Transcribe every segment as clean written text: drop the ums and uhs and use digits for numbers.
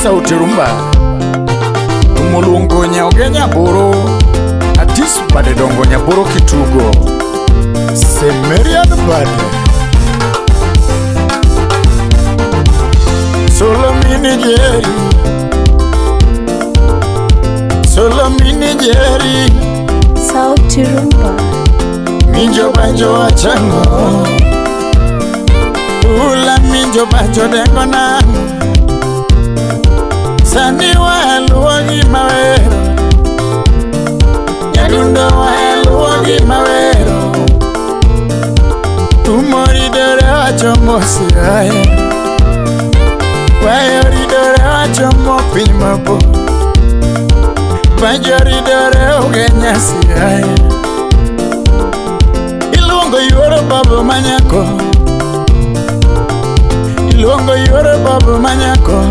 Sauti Rumba. Tumoluongo nyaoge nyaboro. Atis bade dongo nyaboro kitugo. Semerian bade. Solo mini Jerry. Solo mini Jerry. Sauti Rumba. Minjo banjo achango. Ula minjo banjo dengo na. Sani waluo gi mawero. Nyadundo waluo gi mawero. Tumoridore wachomo Siaya. Wayoridore wachomo piny mabor. Banjoridore ugenya Siaya. Iluongo yuoro baba manyako. Iluongo yuoro baba manyako.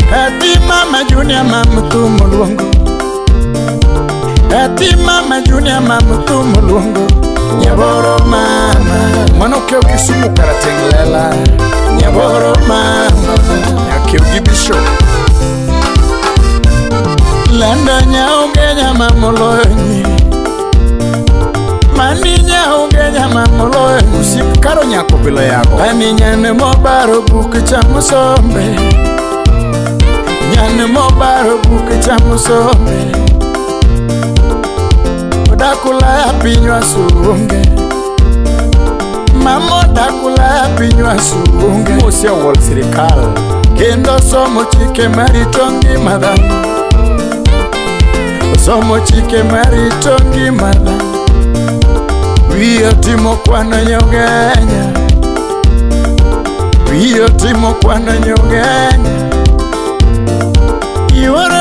Ati mama junior mama thumo luongo. Ati mama junior mama thumo luongo. Nyaboro mama. Mano keo Kisumu karateng' lela. Nyaboro mama. Nyakeo gi bishop. Lando nyaugenya mamoloyo nyiri. Mani nyaugenya mamoloyo nyiri. Usiep karo nyako bilo yago. Ani nyane mobaro buk chamo sombe. Nyane mobaro buk chamo sombe. Odakulaya piny wasunge. Mama odakulaya piny wasunge. Mosia wuol sirikal. Kendo somo chike marito ngima dhano. Somo chike marito ngima dhano. Wiye otimo kwano nyogenya. Wiye otimo kwano nyogenya. Yuoro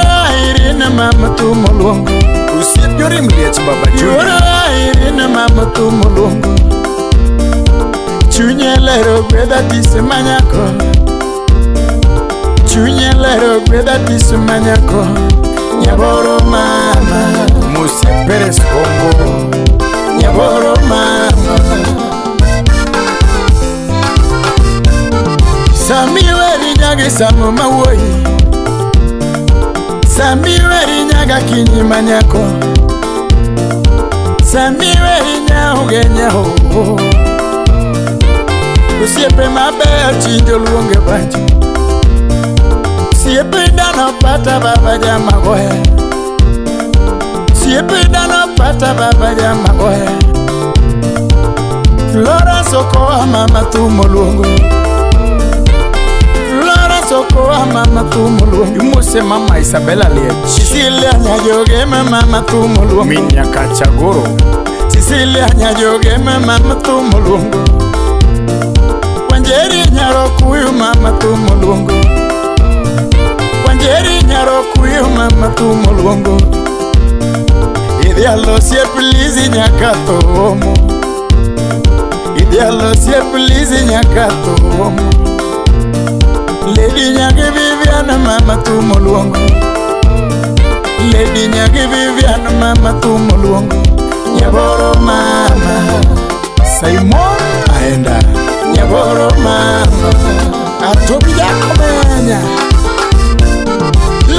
Irene mama thumo luongo. Usiep jorim liech baba Junior. Yuoro Irene mama thumo luongo. Chunye lero gwedha tise manyako. Chunye lero gwedha tise manyako. Nyaboro mama. Musie Perez Hongo. Nyaboro mama. Sami weri nyagi samu mawuoyi. Sami weri nyaga kinyi manyako. Sami weri nyaugenya ho. Osiepe mabeyo chinjo luonge banjo. Osiepe dhano pata baba jamagoye. Osiepe dhano pata baba jamagoye. Florence Okoa mama thumo luongo. Florence Okoa mama thumo luongo. Imose mama Isabella Liech. Cecilia Nyajoge mama thumo luongo. Min Nyakachagoro. Cecilia Nyajoge mama thumo luongo. Wanjeri Nyarokuyu mama thumo luongo. Wanjeri Nyarokuyu mama thumo luongo. Idhialo osiep Lizzy nyaka thomo. Idhialo osiep Lizzy nyaka thomo. Lady Nyagi Vivian mama thumo luongo. Lady Nyagi Vivian mama thumo luongo. Nyaboro mama. Simon aenda. Nyaboro mama. Atobi Jakomenya.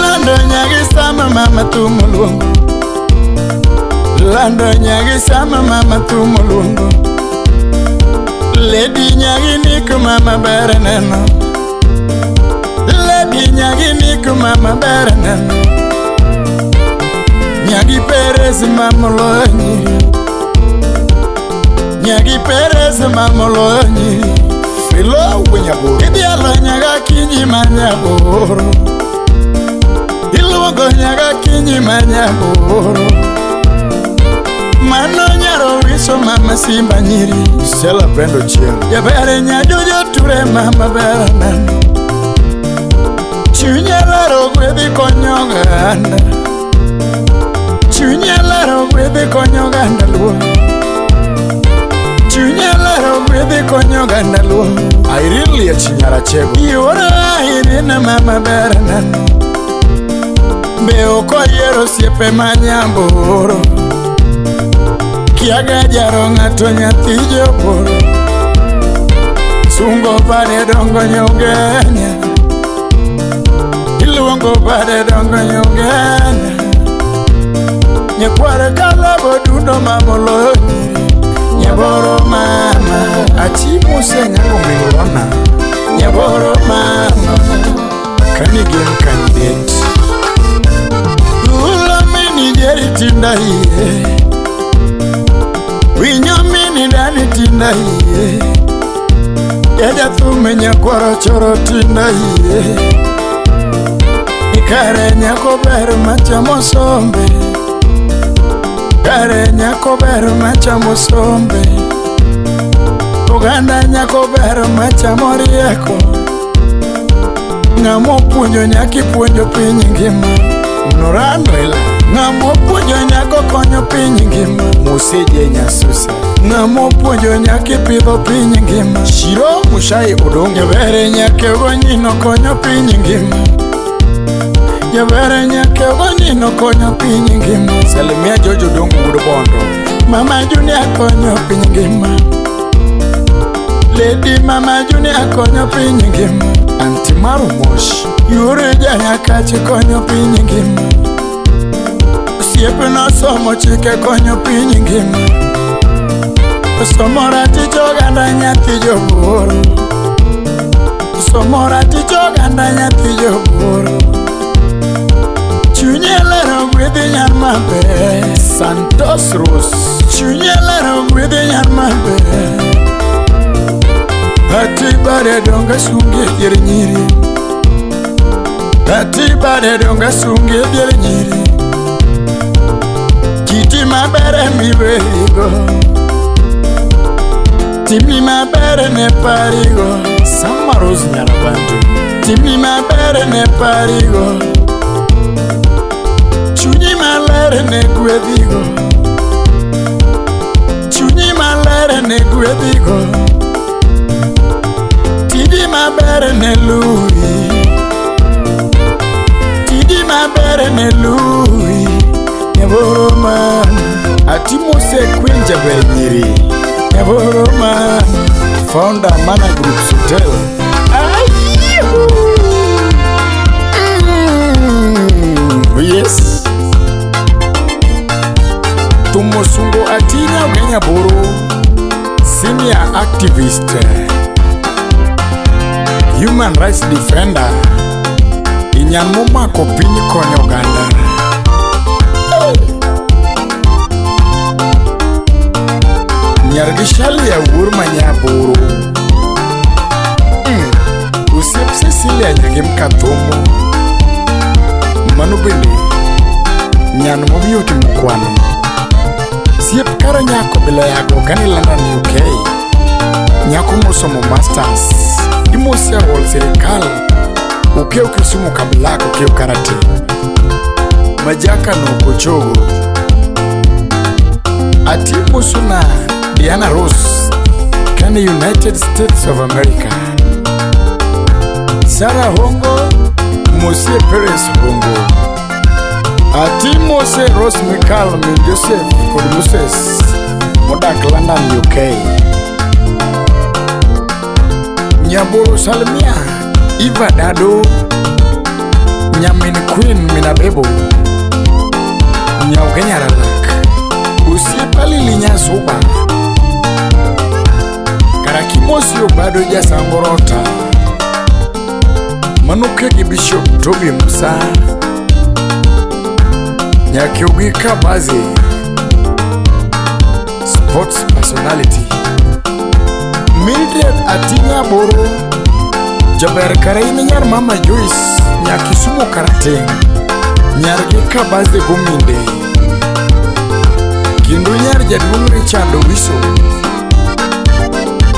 Lando Nyagi sama mama thumo luongo. Lando Nyagi sama mama thumo luongo. Lady Nyagi Nick mama ber neno. Lady Nyagi Nick mama ber neno. Nyagi Perez mama loyo nyiri. Nyagi Perez mama loyo nyiri. Filo Nyaboro. Idhialo nyaga kinyi ma nyaboro. Iluongo nyaga kinyi ma nyaboro. Mano nyaro wiso mama simba nyiri. Sela Brendo Chieng. Jaber nyajojo ture mama ber neno. Chunye lero gwedhi konyo oganda. Chunye lero gwedhi konyo oganda luo. Chunye lero gwedhi konyo oganda luo. Irene Liech Nyarachego. Yuoro Irene mama ber neno. Be ok oyiero osiepe ma nyamboro. Kiaga jaro ng'ato nyathi joboro. Sungo bade dongo nyogenya. Luongo bade dongo nyugenya. Nyakware kalabo dundo mamoloyo nyiri. Nyaboro mama. Achimo se nyako milona. Nyaboro mama. Kanigin candidate. Ula mini jeri tinda hiye. Winyo mini dani tinda hiye. Yaja thume nyakwaro choro tinda hiye. Ikare nyako ber machamo sombe. Kare nyako ber machamo sombe. Oganda nyako ber machamo rieko. Ng'amo puonjo nyaki puonjo piny ngima. Norano ila. Ng'amo puonjo nyako konyo piny ngima. Museje Nyasusa. Ng'amo puonjo nyaki pidho piny ngima. Shiro Mushai Odongo. Jabere nyake gonyino konyo piny ngima. Jabere nyake gonyino konyo piny ngima. Salimia George Odongo wuod Bondo. Mama Junior konyo piny ngima. Lady Mama Junior konyo piny ngima. Anti Maru Mosh. Yure janyakachi konyo piny ngima. Osiepna somo chike konyo piny ngima. Somo ratich oganda nyathi joboro. Somo ratich oganda nyathi joboro. Chunye lero gwedhi nyar maber. Santos Rose. Chunye lero gwedhi nyar maber. Ati bare donga sunge dier nyiri. Ati bare donga sunge dier nyiri. Kiti maber emiwerigo. Timni maber ne parigo. Sama Rose Nyarabantu. Timni maber ne parigo. Chunyi maler ne gwedhigo. Chunyi maler ne gwedhigo. Tiji maber ne luwi. Tiji maber ne luwi. Nyaboro mama. Atimose Queen Jaber Nyiri. Nyaboro mama. Founder Mana Group Hotel. Yes. Tumosungo Atinya Ugenya Boro. Senior activist. Human rights defender. Inyan momako piny konyo oganda. Nyar gi Shalia wuor manyaboro. Osiep Cecilia Nyagim Kathomo. Mano bende nyan mobiyo timo kwano. Siep kara nyako bila yago kani London UK. Nyako mosomo masters. Imosi awol sirikal. Ukeo Kisumu kablak ukeo karate. Majaka no kochogo. Atimo suna Diana Rose kani United States of America. Sarah Hongo, Mose Perez Hongo. Atimose Rose Michael min Joseph kod Moses modak London UK. Nyaboro Salmia Eva Dado. Nyamin Queen Minabebo. Nyaugenya Ralak. Osiepa Lili Nyasuba. Karakimosi Obado Jasangorota. Manuke gi Bishop Toby Musa. Nyakiogi Kabazi. Sports personality. Mildred Atinya Boro. Jaber Karaini nyar Mama Joyce. Nyakisumo Karateng. Nyargi Kabazi Gominde. Kendo nyar jaduong' Richard Owiso.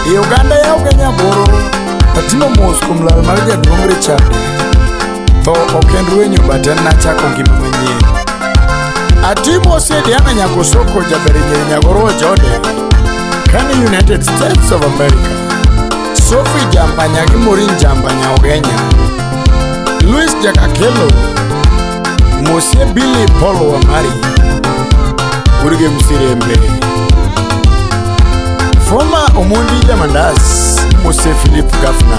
E oganda ya Ugenya Boro. Atimo mos kuom lal mar jaduong' Richard. Tho ok en rwenyo but en nachako ngima manyien. Atimo se Diana Nyakosoko jaber nyiri Nyagoro Jode. Kani United States of America. Sophie Jamba nyagi Maureen Jamba Nyaugenya. Louis Jakakelo. Mose Billy Paul Wamari. Urge Msirembe. Former Omondi Jamandas. Mose Philip Gafna.